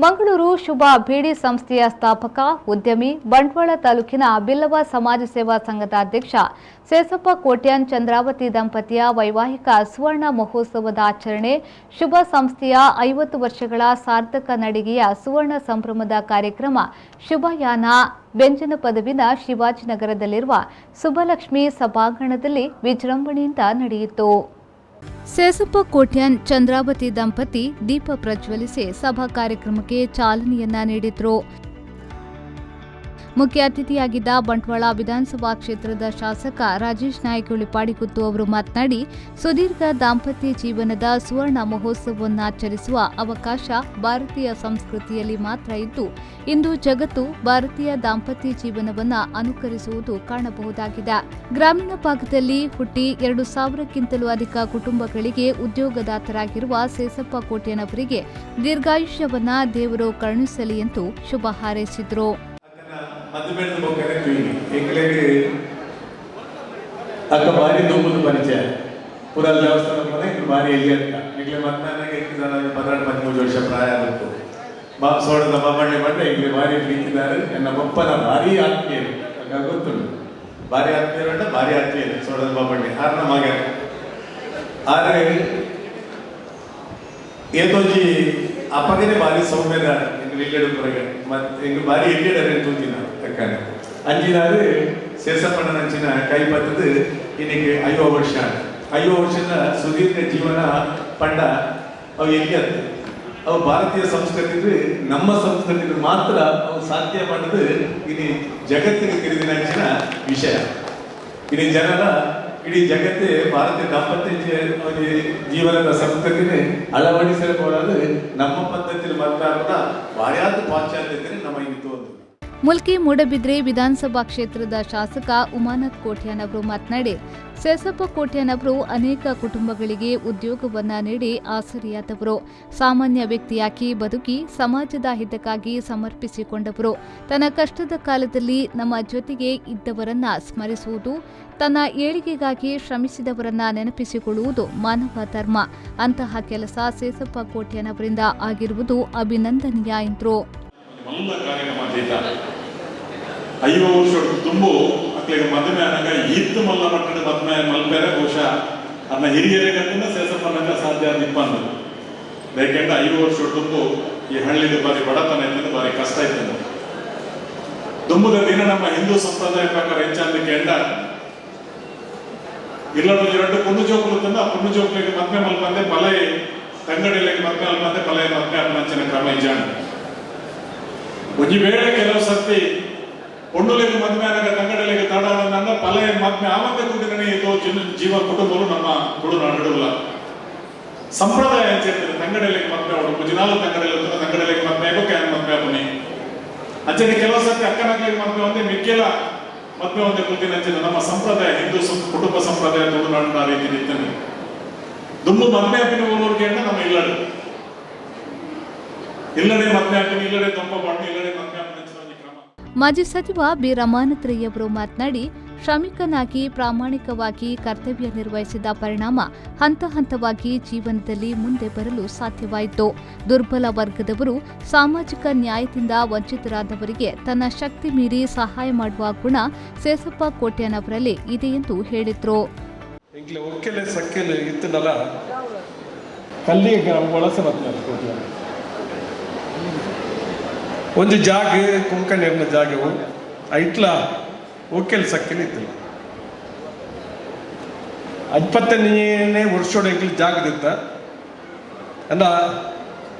ಮಂಗಳೂರು ಶುಭ ಬೀಡಿ ಸಂಸ್ಥೆಯ ಸ್ಥಾಪಕ ಉದ್ಯಮಿ ಬಂಟ್ವಾಳ ತಾಲೂಕಿನ ಬಿಲ್ಲವ ಸಮಾಜ ಸೇವಾ ಸಂಘದ ಅಧ್ಯಕ್ಷ ಸೇಸಪ್ಪ ಕೋಟ್ಯಾನ್ ಚಂದ್ರಾವತಿ ದಂಪತಿಯ ವೈವಾಹಿಕ ಸುವರ್ಣ ಮಹೋತ್ಸವದ ಆಚರಣೆ ಶುಭ ಸಂಸ್ಥೆಯ 50 ವರ್ಷಗಳ ಸಾರ್ಥಕ ನಡಿಗೆಯ ಸುವರ್ಣ ಸಂಭ್ರಮದ ಕಾರ್ಯಕ್ರಮ ಶುಭಯಾನ ಬೆಂಜನ ಪದವಿನ ಶಿವಾಜಿನಗರದಲ್ಲಿರುವ ಸುಬ್ಬಲಕ್ಷ್ಮಿ ಸಭಾಂಗಣದಲ್ಲಿ ವಿಜೃಂಭಣೆಯಿಂದ ನಡೆಯಿತು. ಸೇಸಪ್ಪ ಕೋಟ್ಯಾನ್ ಚಂದ್ರಾವತಿ ದಂಪತಿ ದೀಪ ಪ್ರಜ್ವಲಿಸಿ ಸಭಾ ಕಾರ್ಯಕ್ರಮಕ್ಕೆ ಚಾಲನೆಯನ್ನ ನೀಡಿದ್ರು. ಮುಖ್ಯ ಅತಿಥಿಯಾಗಿದ್ದ ಬಂಟ್ವಾಳ ವಿಧಾನಸಭಾ ಕ್ಷೇತ್ರದ ಶಾಸಕ ರಾಜೇಶ್ ನಾಯ್ಕ್ ಉಳಿಪಾಡಿಗುತ್ತು ಅವರು ಮಾತನಾಡಿ, ಸುದೀರ್ಘ ದಾಂಪತ್ಯ ಜೀವನದ ಸುವರ್ಣ ಮಹೋತ್ಸವವನ್ನಾಚರಿಸುವ ಅವಕಾಶ ಭಾರತೀಯ ಸಂಸ್ಕೃತಿಯಲ್ಲಿ ಮಾತ್ರ ಇದ್ದು, ಇಂದು ಜಗತ್ತು ಭಾರತೀಯ ದಾಂಪತ್ಯ ಜೀವನವನ್ನು ಅನುಕರಿಸುವುದು ಕಾಣಬಹುದಾಗಿದೆ. ಗ್ರಾಮೀಣ ಭಾಗದಲ್ಲಿ ಹುಟ್ಟಿ 2000ಕ್ಕಿಂತಲೂ ಅಧಿಕ ಕುಟುಂಬಗಳಿಗೆ ಉದ್ಯೋಗದಾತರಾಗಿರುವ ಸೇಸಪ್ಪ ಕೋಟ್ಯಾನ್ ಅವರಿಗೆ ದೀರ್ಘಾಯುಷ್ಯವನ್ನ ದೇವರು ಕರುಣಿಸಲಿ ಎಂದು ಶುಭ ಹಾರೈಸಿದರು. ಮದುವೆದ ಬೊಕ್ಕನೆ ತೂಯಿನಿ ಎಂಕ್ಲೆಗ್ ಅಕ್ಕ ಬಾರಿ ದುಂಬುದು ಪರಿಚಯ. ಪುರಲ್ ದೇವಸ್ಥಾನ ಪೋನೆ ಎಂಕ್ಲು ಬಾರಿ ಎಲ್ಲಿ ಅಂತ ಎಂಕ್ಲೆ ಮತ್ತಾನಾಗ ಎಂಕ್ಲು 12 13 ವರ್ಷ ಪ್ರಾಯ ಆದಿತ್ತು. ಬಾ ಸೋಡದ ಬಾಬಣ್ಣೆ ಬಂಡ ಎಂಕ್ಲೆ ಬಾರಿ ಪ್ರೀತಿದಾರು. ಎನ್ನ ಬೊಪ್ಪನ ಭಾರಿ ಆತ್ಮೀಯರು ಅಕ್ಕ ಗೊತ್ತುಂಟು. ಭಾರಿ ಆತ್ಮೀಯರು ಅಂಡ ಭಾರಿ ಆತ್ಮೀಯರು ಸೋಡದ ಬಾಬಣ್ಣೆ ಆರ್ನ ಮಗ. ಆದ್ರೆ ಏತೊಂಜಿ ಅಪ್ಪಗನೆ ಬಾರಿ ಸೌಮ್ಯದ ಎಂಕ್ಲು ಇಲ್ಲೆಡು ಪುರಗೆ ಮತ್ತೆ ಎಂಕ್ಲು ಬಾರಿ ಎಲ್ಲಿಡರೆ ತೂತಿನ ಅಕ್ಕನೆ ಅಂಜಿನಾರು ಸೇಸಪ್ಪಣ್ಣನಂಚಿನ ಕೈ ಬತ್ತದು. ಇನ್ನಿಗೆ 50 ವರ್ಷ, 50 ವರ್ಷದ ಸುದೀರ್ಘ ಜೀವನ ಪಂಡ ಅವು ಎಲ್ಲಿ ಅತ್ತು. ಅವು ಭಾರತೀಯ ಸಂಸ್ಕೃತಿ, ನಮ್ಮ ಸಂಸ್ಕೃತಿ ಮಾತ್ರ ಅವು ಸಾಧ್ಯ ಪಂಡದು ಇನಿ ಜಗತ್ತಿಗೆ ತಿಳಿದಿನಂಚಿನ ವಿಷಯ. ಇಡೀ ಜನರ ಇಡೀ ಜಗತ್ತೇ ಭಾರತೀಯ ದಾಂಪತ್ಯ ಜೀವನದ ಸಂಸ್ಕೃತಿನೇ ಅಳವಡಿಸಬಹುದಾದ ನಮ್ಮ ಪದ್ಧತಿಯಲ್ಲಿ ಮಾತ್ರ ಬಾರ್ಯಾದ ಪಾಶ್ಚಾತ್ಯತೆ ನಮ್ಮ ಇಲ್ಲಿ ಒಂದು. ಮುಲ್ಕಿ ಮೂಡಬಿದ್ರೆ ವಿಧಾನಸಭಾ ಕ್ಷೇತ್ರದ ಶಾಸಕ ಉಮಾನಾಥ್ ಕೋಟ್ಯಾನ್ ಅವರು ಮಾತನಾಡಿ, ಸೇಸಪ್ಪ ಕೋಟ್ಯಾನ್ ಅವರು ಅನೇಕ ಕುಟುಂಬಗಳಿಗೆ ಉದ್ಯೋಗವನ್ನ ನೀಡಿ ಆಸರೆಯಾದವರು. ಸಾಮಾನ್ಯ ವ್ಯಕ್ತಿಯಾಗಿ ಬದುಕಿ ಸಮಾಜದ ಹಿತಕ್ಕಾಗಿ ಸಮರ್ಪಿಸಿಕೊಂಡವರು. ತನ್ನ ಕಷ್ಟದ ಕಾಲದಲ್ಲಿ ನಮ್ಮ ಜೊತೆಗೆ ಇದ್ದವರನ್ನ ಸ್ಮರಿಸುವುದು, ತನ್ನ ಏಳಿಗೆಗಾಗಿ ಶ್ರಮಿಸಿದವರನ್ನ ನೆನಪಿಸಿಕೊಳ್ಳುವುದು ಮಾನವ ಧರ್ಮ. ಅಂತಹ ಕೆಲಸ ಸೇಸಪ್ಪ ಕೋಟ್ಯಾನ್ ಅವರಿಂದ ಆಗಿರುವುದು ಅಭಿನಂದನೀಯ ಎಂದರು. ಮಲ್ಲ ಕಾರ್ಯಕ್ರಮ ತೀತ 50 ವರ್ಷ ತುಂಬು ಅಕ್ಲಿಗೆ ಮದುವೆ ಆನಾಗ ಈತ್ ಮಲ್ಲ ಮಟ್ಟದ ಮದುವೆ ಮಲ್ಪೆರೆ ಬಹುಶಃ ಅನ್ನ ಹಿರಿಯರಿಗಂತ ಸೇಸಪ್ಪನಾಗ ಸಾಧ್ಯ ನಿಪ್ಪಂದು. ಯಾಕೆಂದ್ರೆ 50 ವರ್ಷ ತುಂಬು ಈ ಹಳ್ಳಿದ ಬಾರಿ ಬಡತನ ಇರ್ತದೆ, ಬಾರಿ ಕಷ್ಟ ಇರ್ತದೆ. ದುಂಬುದ ದಿನ ನಮ್ಮ ಹಿಂದೂ ಸಂಪ್ರದಾಯ ಪ್ರಕಾರ ಹೆಚ್ಚಾದ ಕೆಂಡ ಇಲ್ಲ ಎರಡು ಪೊಣ್ಣು ಜೋಕುಲು ತಂದು ಆ ಪೊಣ್ಣು ಜೋಕುಲಿಗೆ ಮದ್ಮೆ ಮಲ್ಪಂದೆ ಪಲೈ ತಂಗಡಿಲಿಗೆ ಮದ್ಮೆ ಮಲ್ಪಂದೆ ಪಲೈ ಮದ್ಮೆ ಆಪನಂಚಿನ ಕ್ರಮ ಇಜ್ಜಾಂಡ್. ಒಂಜಿ ವೇಳೆ ಕೆಲವು ಸರ್ತಿ ಪೊಣ್ಣುಲಿಗೆ ಮದ್ಮೆ ಆನಾಗ ತಂಗಡಲಿಗೆ ತಡ ಆನಂದ ಪಲೈ ಮದ್ಮೆ ಆವಂದೆ ಕುಂಡಿನ ಇದು ಜೀವ ಕುಟುಂಬಲು ನಮ್ಮ ತುಳುನಾಡುಲ್ಲ ಸಂಪ್ರದಾಯ ಅಂತ ಹೇಳ್ತಾರೆ. ತಂಗಡಲಿಗೆ ಮದ್ಮೆ ಅವಳು ಕುಜಿನಾಲು ತಂಗಡಲಿ ತಂಗಡಲಿಗೆ ಮದ್ಮೆ ಆಗೋ can ಮದ್ಮೆ ಆಪುನಿ. ಅಂಚನೆ ಕೆಲವು ಸರ್ತಿ ಅಕ್ಕನಕ್ಕಳಿಗೆ ಮದ್ಮೆ ಒಂದೇ ಮಿಕ್ಕೆಲ ಮದ್ಮೆ ಒಂದೇ ಕುಲ್ದಿನ ಅಂಚಿನ ನಮ್ಮ ಸಂಪ್ರದಾಯ ಹಿಂದೂ ಕುಟುಂಬ ಸಂಪ್ರದಾಯ ತುಳುನಾಡಿನ ರೀತಿ ಇರ್ತದೆ. ದುಂಬು ಮದ್ಮೆ ಆಪಿನ ಊರಿಗೆ ನಮ್ಮ ಇಲ್ಲಡೆ ಇಲ್ಲಡೆ ಮದ್ಮೆ ಆಪಿನ ಇಲ್ಲಡೆ ದೊಂಪ ಬಣ್ಣ ಇಲ್ಲಡೆ ಮದ್ಮೆ ಆಪಿನ ಅಂಚಿನ ಒಂಜಿ ಕ್ರಮ. ಮಾಜಿ ಸಚಿವ ಬಿ ರಮಾನಾಥ್ ರೈ ಅವರು ಮಾತನಾಡಿ, ಶ್ರಮಿಕನಾಗಿ ಪ್ರಾಮಾಣಿಕವಾಗಿ ಕರ್ತವ್ಯ ನಿರ್ವಹಿಸಿದ ಪರಿಣಾಮ ಹಂತ ಹಂತವಾಗಿ ಜೀವನದಲ್ಲಿ ಮುಂದೆ ಬರಲು ಸಾಧ್ಯವಾಯಿತು. ದುರ್ಬಲ ವರ್ಗದವರು, ಸಾಮಾಜಿಕ ನ್ಯಾಯದಿಂದ ವಂಚಿತರಾದವರಿಗೆ ತನ್ನ ಶಕ್ತಿ ಮೀರಿ ಸಹಾಯ ಮಾಡುವ ಗುಣ ಸೇಸಪ್ಪ ಕೋಟ್ಯಾನ್ ಅವರಲ್ಲಿ ಇದೆ ಎಂದು ಹೇಳಿದರು. ಎಂಕ್ಲೆ ಒಕ್ಕೆಲೆ ಸಕ್ಕೆಲೆ ಇತ್ತನಲ್ಲ ಕಲ್ಲಿಗೆ ವಲಸೆ ಬರ್ತದೆ ಕೋಟ್ಯಾನ. ಒಂಜಿ ಜಾಗ ಕೊಂಕಣಿರ್ನ ಜಾಗವು ಐಟ್ಲ ಒಕ್ಕೆಲ್ ಸಕ್ಕೆಲೆ ಇತ್ತಿಲ್ಲ. 28ನೇ ವರ್ಷೋಡ ಎಂಕ್ಲೆ ಜಾಗದಿತ್ತ ಅಂದ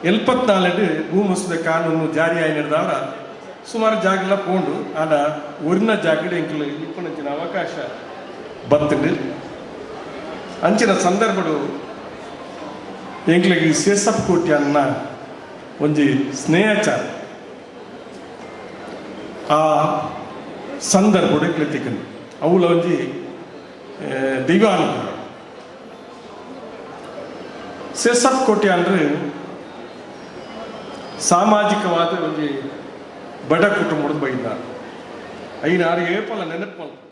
74ಡು ಭೂಮಸೂದೆ ಕಾನೂನು ಜಾರಿ ಆಯಿನಿರ್ದಾಡ ಸುಮಾರು ಜಾಗಲ ಪೋಂಡು. ಆಂಡ ಒರಿನ ಜಾಗಡ್ ಎಂಕ್ಲೆ ಇಪ್ಪನಂಚಿನ ಅವಕಾಶ ಬತ್ತಂಡು. ಅಂಚಿನ ಸಂದರ್ಭಡು ಎಂಕ್ಲೆಗ್ ಸೇಸಪ್ ಕೋಟಿ ಅನ್ನ ಒಂಜಿ ಸ್ನೇಹಚಾರ ಆ ಸಂದರ್ಭಡು ಎಂಕ್ಲೆ ತಿಕ್ಕಂಡು ಅವುಲ ಒಂಜಿ ದೈವಾನುಗ್ರಹ. ಸೇಸಪ್ ಕೋಟಿ ಅಂದ್ರೆ ಸಾಮಾಜಿಕವಾದ ಒಂಜಿ ಬಡ ಕುಟುಂಬದ ಬೈದ ಐನಾರು ಏಪಲ ನೆನಪು ಮಲ್ಪು.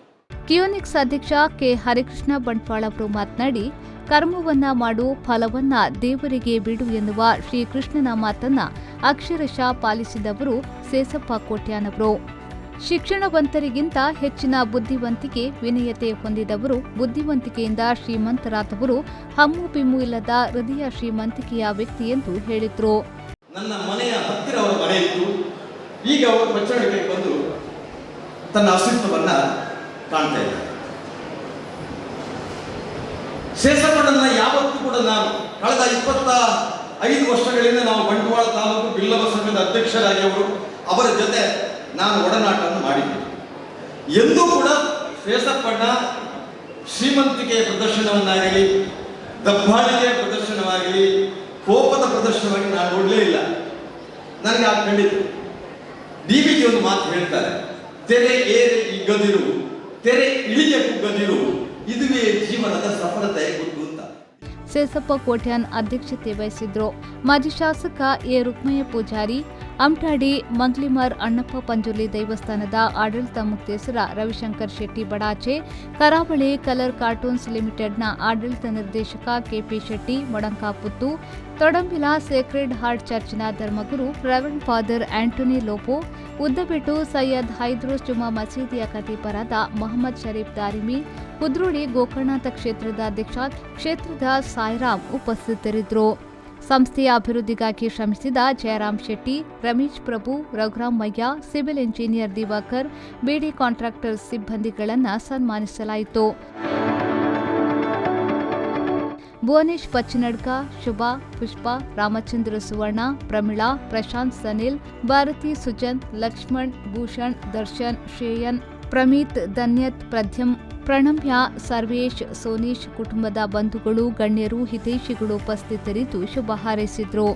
ಕಿಯೋನಿಕ್ಸ್ ಅಧ್ಯಕ್ಷ ಕೆ ಹರಿಕೃಷ್ಣ ಬಂಟ್ವಾಳ ಅವರು ಮಾತನಾಡಿ, ಕರ್ಮವನ್ನ ಮಾಡು, ಫಲವನ್ನ ದೇವರಿಗೆ ಬಿಡು ಎನ್ನುವ ಶ್ರೀಕೃಷ್ಣನ ಮಾತನ್ನ ಅಕ್ಷರಶಃ ಪಾಲಿಸಿದವರು ಸೇಸಪ್ಪ ಕೋಟ್ಯಾನ್ ಅವರು. ಶಿಕ್ಷಣವಂತರಿಗಿಂತ ಹೆಚ್ಚಿನ ಬುದ್ಧಿವಂತಿಕೆ, ವಿನಯತೆ ಹೊಂದಿದವರು, ಬುದ್ಧಿವಂತಿಕೆಯಿಂದ ಶ್ರೀಮಂತರಾದವರು, ಹಮ್ಮು ಬಿಮ್ಮು ಇಲ್ಲದ ಹೃದಯ ಶ್ರೀಮಂತಿಕೆಯ ವ್ಯಕ್ತಿ ಎಂದು ಹೇಳಿದರು. ನನ್ನ ಮನೆಯ ಹತ್ತಿರ ಅವರ ಮನೆ ಇತ್ತು. ಈಗ ಅವರು ಬಚ್ಚಣಿಕೆಗೆ ಬಂದು ತನ್ನ ಅಸ್ತಿತ್ವವನ್ನ ಕಾಣ್ತಾ ಇದ್ದಾರೆ. ಶೇಷಪ್ಪಣ್ಣನ ಯಾವತ್ತೂ ಕೂಡ ನಾನು ಕಳೆದ 25 ವರ್ಷಗಳಿಂದ ನಾವು ಬಂಟ್ವಾಳ ತಾಲೂಕು ಬಿಲ್ಲವ ಸಂಘದ ಅಧ್ಯಕ್ಷರಾಗಿ ಅವರ ಜೊತೆ ನಾನು ಒಡನಾಟವನ್ನು ಮಾಡಿದ್ದೇನೆ. ಎಂದೂ ಕೂಡ ಶೇಷಪ್ಪಣ್ಣ ಶ್ರೀಮಂತಿಕೆಯ ಪ್ರದರ್ಶನವನ್ನಾಗಲಿ, ದಬ್ಬಾಳಿಕೆಯ ಪ್ರದರ್ಶನವಾಗಲಿ, ಕೋಪದ ಪ್ರದರ್ಶನವಾಗಿ ನಾನು ನೋಡಲೇ ಇಲ್ಲ. ನನಗೆ ಆ ಖಂಡಿತ ಡಿ ವಿ ಜಿ ಒಂದು ಮಾತು ಹೇಳ್ತಾರೆ, ತೆರೆ ಏರೆ ಇಗ್ಗದಿರು, ತೆರೆ ಇಳಿಯ ಕುಗ್ಗದಿರು, ಇದುವೇ ಜೀವನದ ಸಫಲತೆಯ ಗುಟ್ಟು ಅಂತ. ಸೇಸಪ್ಪ ಕೋಟ್ಯಾನ್ ಅಧ್ಯಕ್ಷತೆ ವಹಿಸಿದ್ರು. ಮಾಜಿ ಶಾಸಕ ಎ ರುಕ್ಮಯ್ಯ ಪೂಜಾರಿ, ಅಮ್ಟಾಡಿ ಮಂಗ್ಲಿಮಾರ್ ಅಣ್ಣಪ್ಪ ಪಂಜುರ್ಲಿ ದೇವಸ್ಥಾನದ ಆಡಳಿತ ಮುಕ್ತೇಸರ ರವಿಶಂಕರ್ ಶೆಟ್ಟಿ ಬಡಾಚೆ, ಕರಾವಳಿ ಕಲರ್ ಕಾರ್ಟೂನ್ಸ್ ಲಿಮಿಟೆಡ್ನ ಆಡಳಿತ ನಿರ್ದೇಶಕ KP Shetty Modankaputtu, Todambila sacred heart ಚರ್ಚ್ನ ಧರ್ಮಗುರು reverend father Antony Lobo, Uddabettu Syed Haidros Juma ಮಸೀದಿಯ ಖತೀಬರಾದ ಮೊಹಮ್ಮದ್ ಶರೀಫ್ ದಾರಿಮಿ, ಕುದ್ರೋಳಿ ಗೋಕರ್ಣನಾಥ ಕ್ಷೇತ್ರದ ಅಧ್ಯಕ್ಷ ಕ್ಷೇತ್ರದ ಸಾಯಿರಾಮ್ ಉಪಸ್ಥಿತರಿದ್ದರು. ಸಂಸ್ಥೆಯ ಅಭಿವೃದ್ಧಿಗಾಗಿ ಶ್ರಮಿಸಿದ Jayaram Shetty, Ramesh Prabhu, Raghuramaiah, civil engineer Diwakar, BD contractor ಸಿಬ್ಬಂದಿಗಳನ್ನು ಸನ್ಮಾನಿಸಲಾಯಿತು. ಭುವನೇಶ್ ಪಚ್ಚಿನಡ್ಕ, ಶುಭಾ, ಪುಷ್ಪಾ, ರಾಮಚಂದ್ರ ಸುವರ್ಣ, ಪ್ರಮೀಳಾ, ಪ್ರಶಾಂತ್ ಸನಿಲ್, ಭಾರತಿ ಸುಜನ್, ಲಕ್ಷ್ಮಣ್, ಭೂಷಣ್, ದರ್ಶನ್, ಶ್ರೇಯನ್, ಪ್ರಮೀತ್, ಧನ್ಯತ್, ಪ್ರಧ್ಯಮ್, ಪ್ರಣಮ್ಯ, ಸರ್ವೇಶ್, ಸೋನೀಶ್ ಕುಟುಂಬದ ಬಂಧುಗಳು, ಗಣ್ಯರು, ಹಿತೈಷಿಗಳು ಉಪಸ್ಥಿತರಿದ್ದು ಶುಭ ಹಾರೈಸಿದರು.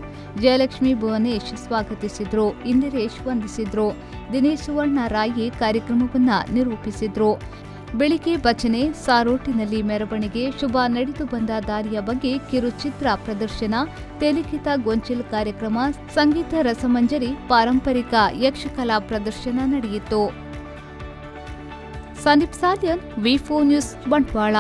ಜಯಲಕ್ಷ್ಮಿ ಭುವನೇಶ್ ಸ್ವಾಗತಿಸಿದರು. ಇಂದಿರೇಶ್ ವಂದಿಸಿದರು. ದಿನೇಶ್ ಸುವರ್ಣ ರಾಯಿ ಕಾರ್ಯಕ್ರಮವನ್ನು ನಿರೂಪಿಸಿದರು. ಬೆಳಿಗ್ಗೆ ಭಜನೆ, ಸಾರೋಟಿನಲ್ಲಿ ಮೆರವಣಿಗೆ, ಶುಭ ನಡೆದು ಬಂದ ದಾರಿಯ ಬಗ್ಗೆ ಕಿರುಚಿತ್ರ ಪ್ರದರ್ಶನ, ತೆಲಿಕಿತ ಗೊಂಚಿಲ್ ಕಾರ್ಯಕ್ರಮ, ಸಂಗೀತ ರಸಮಂಜರಿ, ಪಾರಂಪರಿಕ ಯಕ್ಷಕಲಾ ಪ್ರದರ್ಶನ ನಡೆಯಿತು. Sandeep Salian, V4 news, Bantwal.